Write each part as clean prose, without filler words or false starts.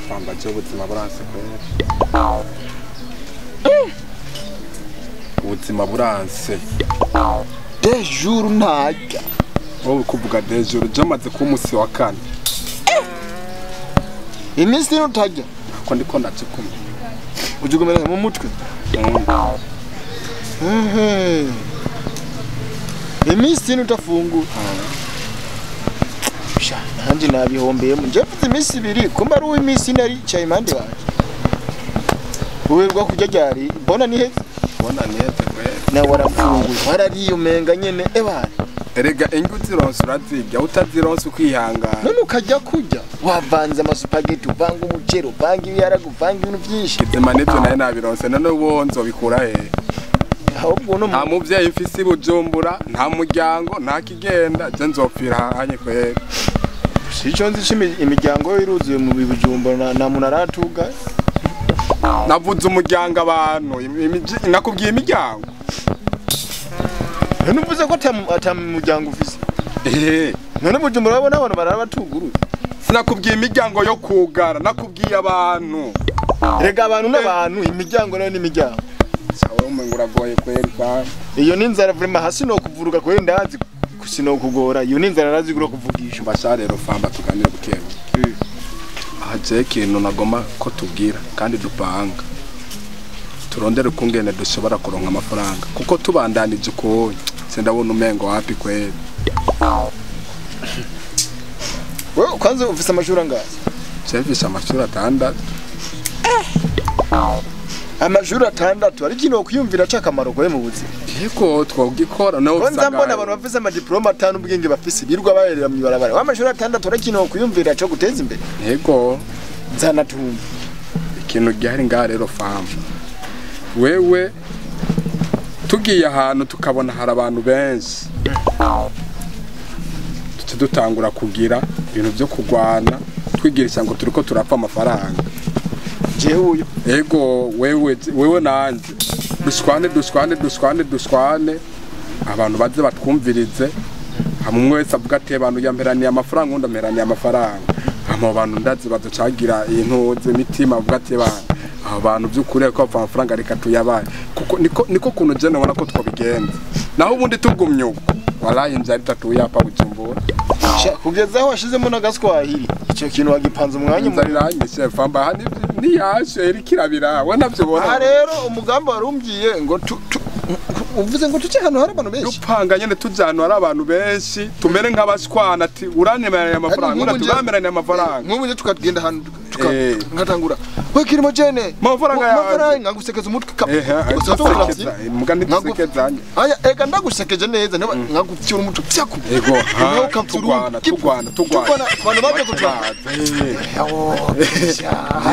Famba je ubuzima buranse kweri. Ubuzima buranse. Dejour ntajya. Wowe kuvuga dejour je maze ku musi wa kane. Iminsi utajya. Ko ndiko ndacikumye. Ujugumira mu mutwe. Iminsi utafungura. Sha, nanje nabihombeyemo. Nje mfite iminsi ibiri, kumba ari uw'iminsi nari cyaye impande yanjye. Uwerwa kujya ryari, mbona ni heza. Mbona ni heza kweli. Na warafunguye, warariye umenga nyene ebana. Erega ingu zironse urazirya, utazironse ukihangana. None ukajya kurya, wavanze amasupageti, uvanga umuceri, uvanga ibiharage, uvanga ibintu byinshi. Kizima nivyo naye nabironse, none uwo nzobikura he? Ahubwo no nta muvyeyi mfise i Bujumbura, nta muryango, nta kigenda, je nzopfira hanye kweli. Sico nzi imiryango iruzuye mu Bujumbura na muntu aratuga. Navuze umuryango abantu, nakubwiye imiryango. None uvuze ko ata muryango ufise? None Bujumbura babona abantu barabatuguruye. Sinakubwiye imiryango yo kugara, nakubwiye abantu. Rega abantu n'abantu, imiryango nayo n'imiryango. Sawa umengo uragoye kweli kwa. Iyo ni inzara vraiment hasi no kuvuruka kweli ndazi kusino kugora. Iyo ni inzara nazi gura kuvugisha. Basha rero famba tuganire bukebu. Aje ikintu nagoma ko tubwira kandi dupanga. Turondere kungene dushobora kuronka amafaranga kuko tubandanije uko sindabona umengo wapi kweli. Wewe kwanza ufise amashuri angahe? Mfise amashuri 6. Amashuri 6 ari kino kwiyumvira cakamaro koye mu buzima. Yego twogikora nawe usanga. Mbona abantu bafise ama diploma 5 ubwenge bafise birwa baherera mu ibarabara. Amashuri 6 ari kino kwiyumvira cyo guteza imbere. Yego nzana tumva. Ikintu gihari ngaha rero fam. Wewe tugiye ahantu tukabona hari abantu benshi. Tuce dutangura kugira ibintu byo kugwana twigirisha ngo turiko turapfa amafaranga. Jewe ego wewe nanje dushwane dushwane dushwane dushwane abantu baze batwumvirize hamwe wese avuga ati abantu yamperaniye amafaranga undi amperaniye amafaranga amo bantu ndazi baducagira intuze mitima avuga ati bana abantu by'ukuri ko bapfa amafaranga reka tuyabaye kuko niko kuntu je nabona ko twabigenza naho ubundi tugumye uko walahi inzara itatu yapa Bujumbura kugeza aho washizemo n'agaswahili icyo kintu wagipanze umwanya inzara iranyishe famba hani niyashe irikirabira we navyo bona. Aha rero umugambi warumbyiye ngo uvuze ngo tuce hano hari abantu benshi dupanga nyene tujana hari abantu benshi tumere nk'abashwana ati uranemeranya amafaranga uratubameranya amafaranga nk'ubu nje tukagenda hano ngatangura we kirimo jene amafaranga yawe ngagusekeza umutwe mugandi dusekezanye aya eka ndagusekeje neza nkagupfyura umutwe pyaku ego tugwana tugwana tugwana abantu baje kutwana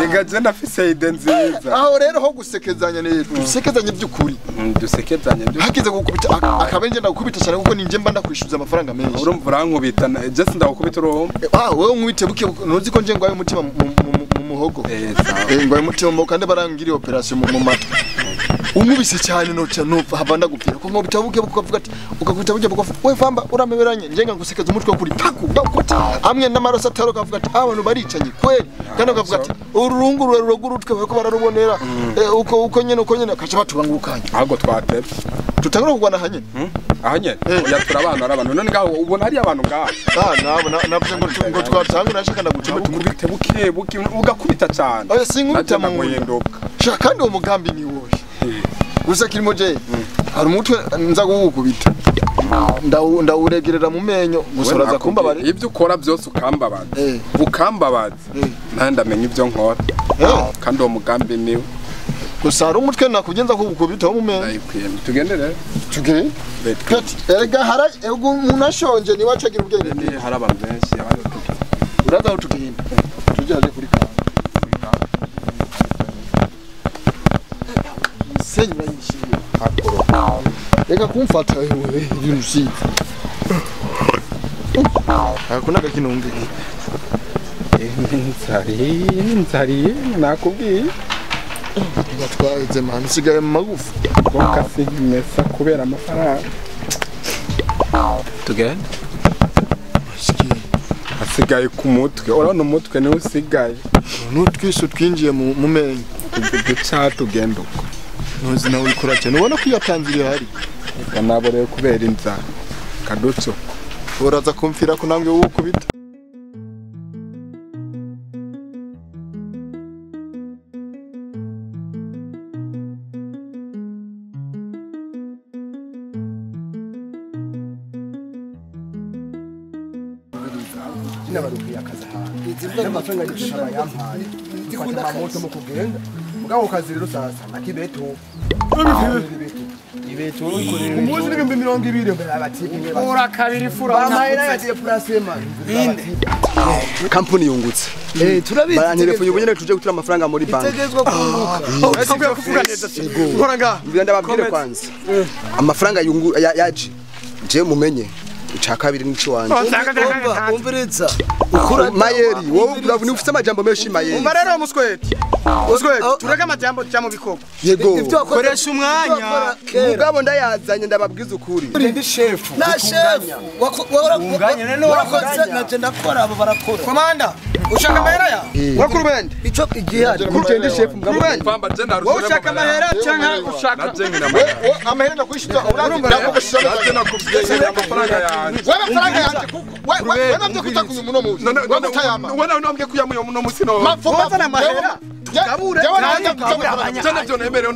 ega je ndafise ide nziza aho rero ho gusekezanya neza dusekezanye by'ukuri dusekezanye hakize gukubita akabenje ndagukubita cyane kuko ninje mba ndakwishyuza amafaranga menshi urumva urankubita je sindagukubita urumva ah wewe nkwite buke ntuzi ko nje ngwaye umutima mu muhogo ngwaye umutima mu kandi barangiriye operation mu matwi umubise cyane noca nopfa hava ndagupfira ko nkubita buke bukavuga ati ukakubita buke bukavuga we famba urameberanye nje ngagusekeza umutwe kuri paku ndakubita amwe n'amaraso ataro kavuga ati abantu baricanye kweli kandi ukavuga ati ururungu ruragurutwe bariko bararubonera uko nyene kaca batubangukanye ahubwo twatevye tutangura kugwana hanye ahanye oya turabana arabantu none ngaho ubona hari abantu ngaho ah nabo navuze ngo twatangura nashaka ndagucuma tumubite buke buke ugakubita cyane oya sinkubita mu shaka kandi uwo mugambi ni wowe gusa kirimo je hari umutwe nza kugukubita ndawuregerera mu menyo gusa uraza kumbabara ibyo ukora byose ukambabaza ukambabaza nandi ndamenya ibyo nkora kandi uwo mugambi niwe gusa hari umutwe nakugenza kugukubita mu menyo tugende rero tugende erega hari umuntu ashonje niwe acagira ubwenge hari abantu benshi abandi uraza aho tugenda tujyaje kuri ka Senyura yishimye reka kumfata ibintu usize Hakuna gakinumbi. Nzari nakubwiye. Batwaze man sigaye mu magufa. Boka sinkimesa kubera amafaranga. Tugende. Asigaye ku mutwe. Urabona umutwe niwe usigaye. Nutwisu twinjiye mu menyo. Duca tugenda uko. Ntuzi nawe urikora cyane. Ubona ko yatanziriye hari. Nabo rero kubera inzara. Kadutso. Uraza kumfira ko nambwe wukubita. Nabarukiye akazi ahantu n'amafaranga y'igishaba yampaye zikunda amamoto mu kugenda mugabo kazi rero sasa nakibeto ibeto umunsi n'ibihumbi 20 mbere abatipe ura kabiri fura bamahera yagiye purasema kampuni yungutse turabizi barantelefone ubu nyene tuje gutura amafaranga muri banki itegezwa kunguka kuvuga neza nkora ngaha ndababwire kwanza amafaranga yungu yaje je mumenye ica kabiri nico wanje umviriza ukura mayeri wowe urabona ufite amajambo menshi mayeri umva rero musweti tureke amajambo tujya mu bikoko yego koresha umwanya mugabo ndayazanye ndababwiza ukuri ndi shefu na shefu wakoze naje ndakora abo barakora komanda ushaka amahera ya wakuru bende ico igihari kugende shefu mugabo wowe ushaka amahera cyangwa ushaka amahera ndakwishyuza urazi nakubwiye amafaranga yanjye wewe amafaranga yanjye kuko wewe nabyo kutakuye muno muzi wewe mutayama wewe nabyo kuyamuye muno musi no wowe amahera Kabure jana byo nemerewe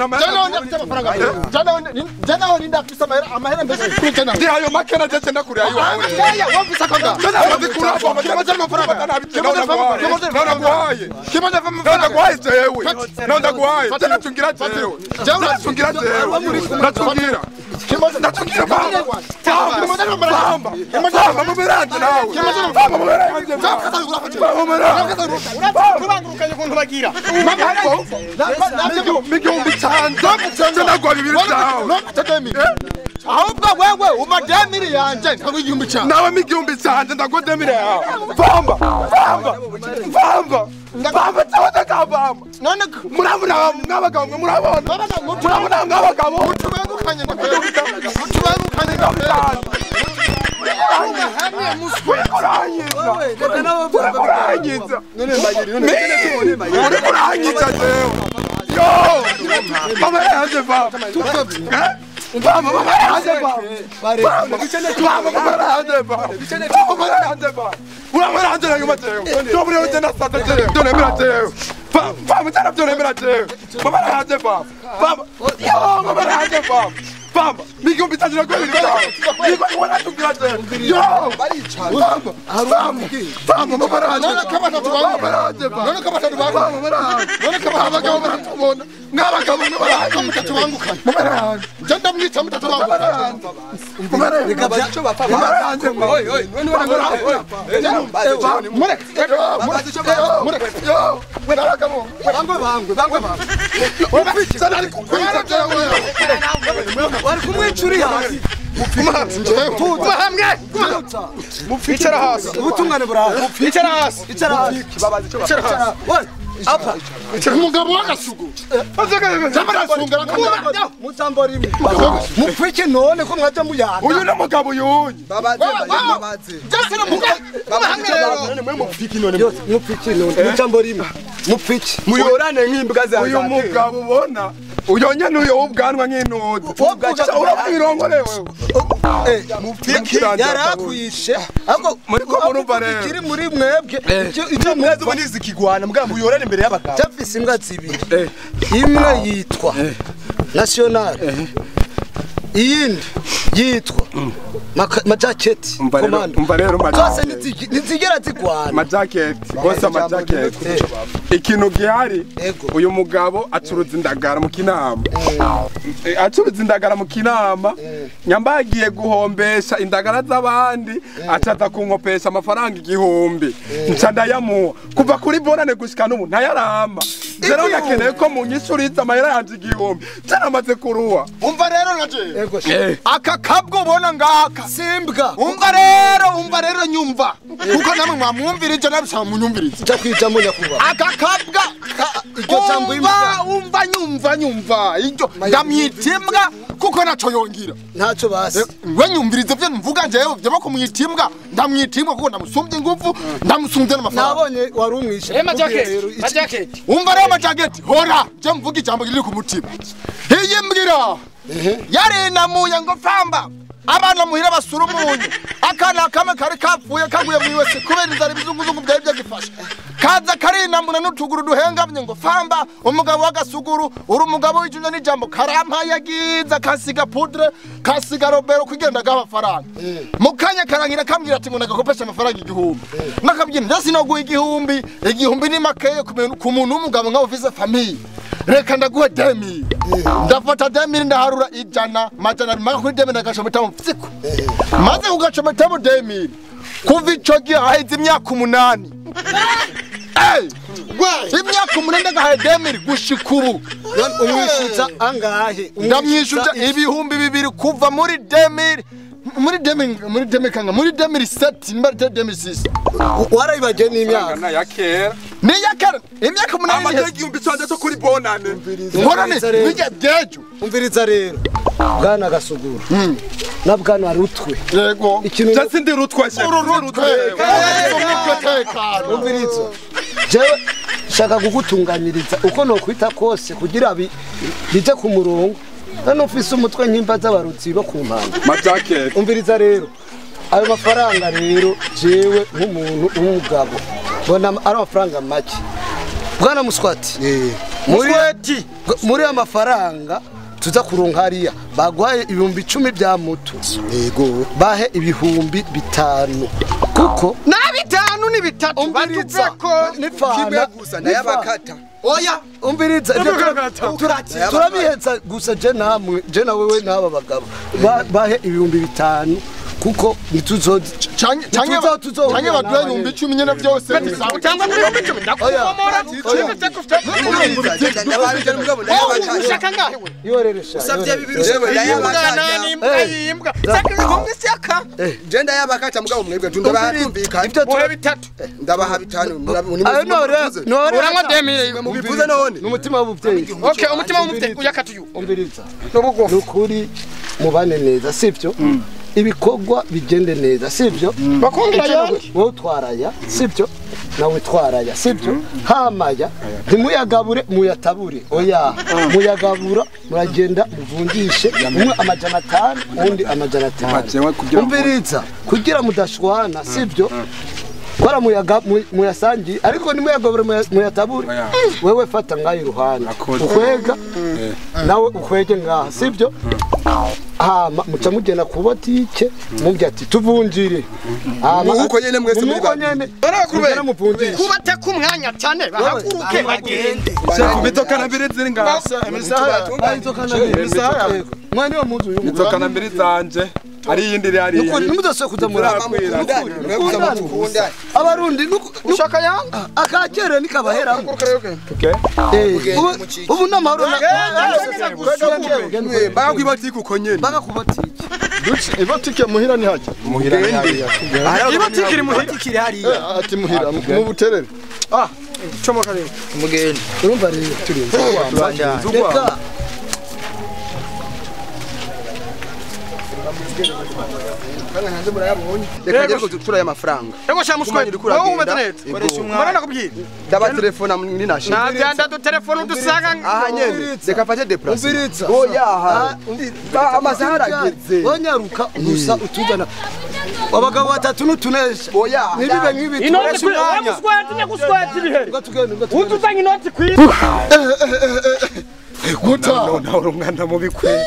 jana ho ninda afisa amahera mbese kuri jana ndi ayo makena jeje ndakuri ayo wawe ya wamfisa kanga jana ndikura kimaze amafaranga naguhaye kimaze amafaranga ndaguhaye jewe ndaguhaye jana tungira jewe jana tungira jewe ndatungira ndatungira bamba bamba bamba muberanje nawe bamba muberanje bamba kurangurukanye kuntu bagira migihumbi canje ndagwa bibiri vyawe ahubwo wewe umademiri yanje ndagwa igihumbi cyawe nawe migihumbi canje ndagwa demiri yawe bamba bamba bamba bamba cyawe none murabona mwabagabo mwe murabona murabona mwabagabo mutubengukanye mutubengukanye Bamba, migihumbi canje ndagwa yo bamba bamba Icara hasi. Ubutungane buraha. Icara hasi. Icara hasi. Icara hasi. Apa. Umugabo w'agasugu. Mutambo rimwe. Mupfike none ko mwaja muyana. Uyu ni umugabo yunye. Babaze babaze. Jase na mugabo. None mwe mupfike none. Mupfike none. Mutambo rimwe. Mupfike. Muyorane nk'imbwa za. Uyu mugabo ubona uyo nyene uyo w'ubwanwa nk'intuzi. Urabwirongore wewe. Mupfike yarakwishe. Ahubwo muri ko murumva rero. Kiri muri mwebwe. Icyo mweze ubonizi kigwana mbwa muyorane imbere y'abagabo. Cyafise imbwa zibiri. Imwe yitwa National. Iyindi yitwa Majaketi. Umva rero zose ntizigera zigwana. Majaketi bose amajaketi. Ikintu gihari uyu mugabo acuruza indagara mu kinama. Acuruza indagara mu kinama. Nyamba yagiye guhombesha indagara z'abandi acaza kunkopesha amafaranga 1000. Nca ndayamuha. Kuva kuri bonane gushika n'ubu ntayarama. Rero ndakeneye ko munyishuriza amahera yanje 1000. Cyaramaze kuruha. Umva rero naje. Aka kabwo ubona ngaka. Simbwa. Umva rero nyumva. Kuko namwe mwamwumvirije nabisaba munyumvirize. Cyo kwijamo nyakuba. Aka kabwa iryo jambo imbwa. Umva nyumva iryo ndamwita imbwa kuko naco yongira. Ntaco basi. We nyumvirize byo mvuga njewe byo bakumwita imbwa ndamwita imbwa kuko ndamusumbye ingufu ndamusumbye n'amafaranga. Nabonye wari umwishe. Majaketi. Umva rero majaketi hora je mvuga ijambo riri ku mutima. Iyi mbwira yarenamuye ngo famba abana muhira basura umunyu akana kamwe kari kapfuye kaguye mu wese kubera inzara ibizunguzungu byari byagifashe kaza karinamuna n'utuguru duhengamye ngo famba umugabo w'agasuguru uri umugabo w'ijunja n'ijambo karampayagiza kasiga poudre kasiga robero kugenda g'amafaranga mu kanya karangira kambwira ati ngo nagakopesha amafaranga 1000 nakabwira ndasi no guha 1000 1000 ni makeye ku muntu w'umugabo nka ufise famille reka ndaguha 2000 ndafata 2000 ndaharura 100 majana maka kuri 2000 ndagashometa mu psiko maze kugacometa mu 2000 kuva ico gihe haheze imyaka 8. Imyaka 8 ndagahaye 2000 gushika ubu. Umwishuza angahe? Ndamwishuza 2000 kuva muri 2000 muri 2000 muri 2000 kanga muri 2007 nimba 2006. Warayibagiye n'imyaka ya kera. Ni ya kera imyaka 8 amaze 1000 canje cyo kuri bonane. Bonane bijya byejo. Umviriza rero bwana Gasuguru na bwana Rutwe. Yego. Ikintu sindi Rutwe she. Rutwe. Umviriza. Jewe shaka kugutunganyiriza uko no kwita kose kugira bije ku murongo. None ufise umutwe nk'imba z'abarutsi bo ku mpanda. Majaketi. Umviriza rero. Ayo mafaranga rero jewe nk'umuntu w'umugabo bona ari amafaranga make. Bwana Muswati. Muri amafaranga tuza kuronka hariya bagwaye 10,000 bya mutu. Yego. Bahe 5,000 kuko na 5 ni 3 batuveko nifana gusa ndayabakata. Oya umviriza turabiheza gusa je namwe je na wewe n'aba bagabo bahe 5,000 kuko nituzo canke baduha 10,000 nyene byose cyangwa muri 10,000 ndakukomora ushaka ngahe we yoreresha usavye bibiri imbwa saka ibihumbi saka je ndayabakata mugabo mwebwe ndabatumvikana muhe 3 ndabaha 5 ayo nore uranywa 2000 mubivuze none n'umutima w'ubuvyeyi. Okay umutima w'umuvyeyi uyakatuyu umviriza n'ubugufi nukuri mubane neza sivyo ibikorwa bigende neza sivyo bakongera yandi wowe twaraya sivyo nawe twaraya sivyo hamaya ntimuyagabure muyatabure oya muyagabura muragenda muvunjishe umwe 500 undi 500. Umviriza kugira mudashwana sivyo kora muyaga muyasangi ariko nimuyagabure muyatabure wewe fata ngayo iruhande ukwega nawe ukwege ngaha sivyo hama muca mugenda ku botike mubye ati tuvunjire uko nyene mwese muri ba nyene muvunjire kubate ku mwanya cyane bahaguruke bagende mitokana mbiri ziri ngaha imisaha mwani wa muzu uyu mitokana mbiri zanje ari yindi rari nukuri nimudose kuzamura abarundi ushaka yanga akakere nikabaheramo ubu namahoro bagakwibatike uko nyene bagakubotike duci ibotike muhira ni hake muhira ni hariya ibotike iri muhira hariya ati muhira mu buterere comoka rero mugende urumva rero turinze reka reka ngere kutura y'amafaranga Ego sha muswe wowe umeze neza mbona nakubwira ndaba telefone ni nashe nagenda du telefone udusanga aha nyene reka mfate déplace umviriza oya aha amasaha arageze wanyaruka gusa utuzana abagabo batatu n'utunesha oya nibibe nk'ibi inoti muswati nyaguswati ibihere utuzanye inoti kwi guta none uri umwana mubi kwe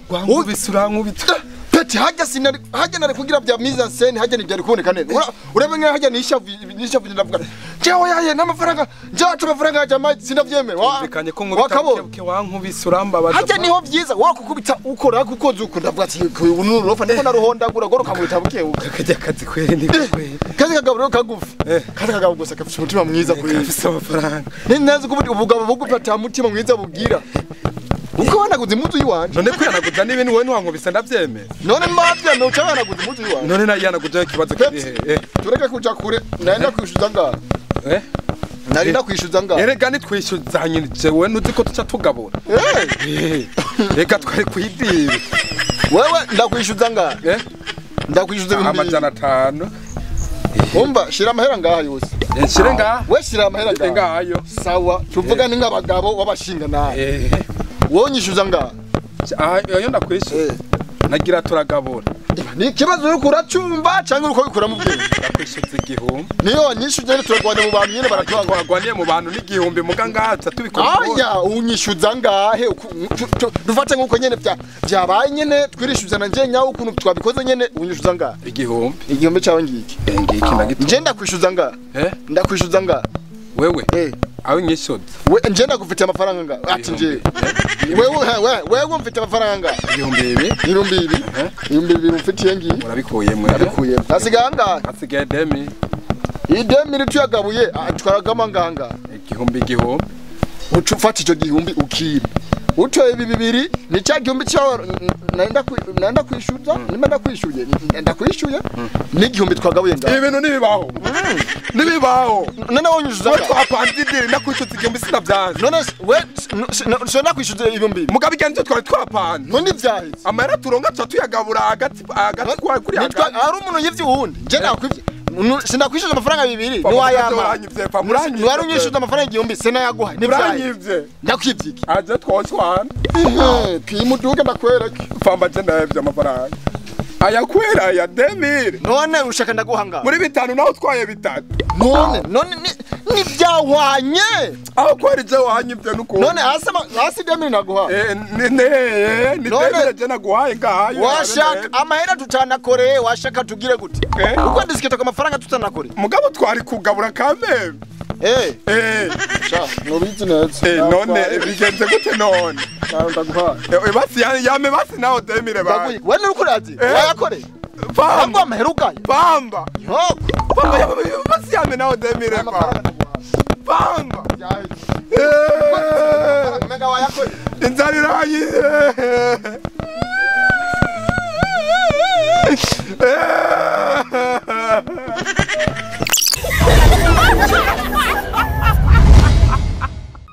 rwankubise urankubita Peti hajya sinari hajya nari kugira bya mise en scène hajya ni byari kuboneka neza. Urebe nka hajya nishavu ndavuga. Jewe yaye n'amafaranga njacu amafaranga ya jama sinavyemera. Bikanye ko nkubita buke wankubise urambabaza. Hajya niho vyiza wakukubita ukora kukoza uko ndavuga ati unurofa ndiko naruhondagura goroka mu bitabuke buke. Kajya kazi kweri ni kweri. Kazi kagabo kagufi. Kazi kagabo gusa kafite umutima mwiza kweri. Kafise amafaranga. Ni nazi ko ubugabo bugufata mutima mwiza bugira. Uko wanaguze impuzu yiwanje. None kwiyanaguza n'ibintu wewe ntiwankubise ndavyemera. None mbavyemera uca wanaguze impuzu yiwanje. None nayanaguze ikibazo kiri he? Tureke kuja kure nari ndakwishuza ngaha. Nari ndakwishuza ngaha. Erega nitwishyuzanye jewe nuzi ko tuca tugabura. Reka twari kwidiri. Wewe ndakwishuza ngaha. Ndakwishuza 500. Umva shira amahera ngaha yose. Nshire ngaha? We shira amahera ngaha. Ngayo. Sawa tuvuga ni nk'abagabo w'abashinga nawe. Wonyishuza ngaha. Ayo ndakwishyuza. Nagira turagabura. Ni ikibazo yuko uracumba cyangwa uko bikura mu bwenge. Ndakwishyuza 1000. Niyo wanyishyuza rero turagwana mu bantu nyene baratwanga. Twagwaniye mu bantu n'igihumbi muga ngaha tubikora. Aya unyishyuza ngahe dufate nkuko nyene byabaye nyene twirishyuza na nje nyawe ukuntu twabikoze nyene unyishyuza ngaha. 1000. 1000 cyawe ngiki. Ngiki ndagito. Nje ndakwishyuza ngaha. Ndakwishyuza ngaha. Wewe. Aho nyishyuza. We nje ndagufitiye amafaranga ngaha. Ati nje. Wewe mfite amafaranga 2000. 2000. 2000 mfitiye ngiye. Urabikuyemwe. Urabikuyemwe. Hasigaye angahe? Hasigaye 2000. Iyi 2000 tuyagabuye atwaragama nganga. 1000. Uca ufata ico gihumbi ukiba. Utoye ibi bibiri ni cya gihumbi cyawe nenda kwishyuza nimba ndakwishyuye ndakwishyuye n'igihumbi twagabuye ngaho. Ibintu nibibaho. Nibibaho. None wonyishyuza. Twapanze idiri ndakwishyuza igihumbi sinavyanze. None we so ndakwishyuza 2000. Mugabe igende twari twapanze. None ivyaheze. Amahera turonka tuca tuyagabura hagati kuri hagati. Ari umuntu yivye uwundi. Nje nakwivye. Sinakwishyuza amafaranga 2 niwayama. Niwari unyishyuza amafaranga 1000 sinayaguha. Nibwanyivye. Ndakwivye iki? Aje twoshwana. Twimuduke ndakwereke. Famba je ndahevye amafaranga. Aya kwera ya 2000. None ushaka ndaguha ngaha. Muri 5 naho utwaye 3. None nibyahwanye. Aho kwera je wanyivye nuko. None hasi 2000 naguha. Ni 2000 je naguhaye ngaha. Washaka amahera tutanakoreye washaka tugire gute? Uko disiketa kwa mafaranga tutanakoreye. Mugabo twari kugabura kameme. Sha nubizi neza. None bigenze gute none? Ndaguha. Basi yame basi naho 2000 ba. Ndaguha. Wewe urikurazi? Wayakoreye. Pamba amahera ugaye. Pamba. Yoko. Pamba basi yame naho 2000 ba. Pamba. Mega wayakoreye. Inzara irayize.